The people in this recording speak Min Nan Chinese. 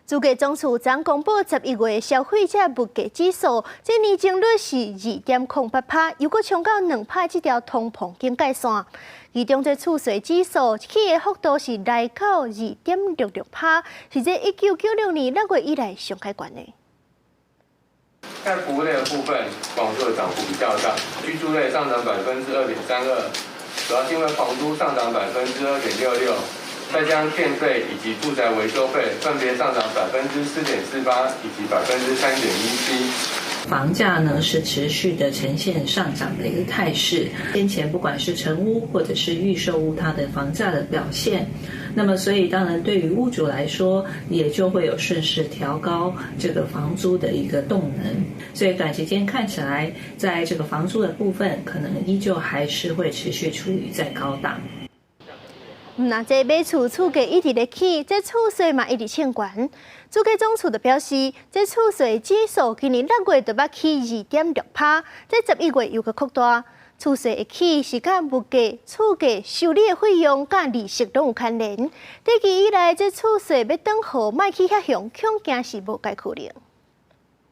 主計總處昨公布11月消費者物價指數，這年增率是2.08%，又閣衝到2%這條通膨警戒線。其中這厝稅指數起的幅度是來到2.66%，是這1996年6月以來上懸的。在服務類的部分，房租的漲幅比較大，居住類上漲2.32%，主要是因為房租上漲2.66%。再加上電費以及住宅維修費分別上漲4.48%以及3.17%。房價呢是持續的呈現上漲的一個態勢。先前不管是成屋或者是預售屋，它的房價的表現，那麼所以當然對於屋主來說，也就會有順勢調高這個房租的一個動能。所以短期間看起來，在這個房租的部分，可能依舊還是會持續處於在高檔。毋但這買厝厝價一直咧起，這厝稅嘛一直衝懸。主計總處就表示，這厝稅指數今年6月就欲起2.6%，這11月又閣擴大。厝稅會起是佮物價、厝價、修理的費用佮利息攏有牽連。短期以來，這厝稅欲轉好，莫起遐凶，恐驚是無蓋可能。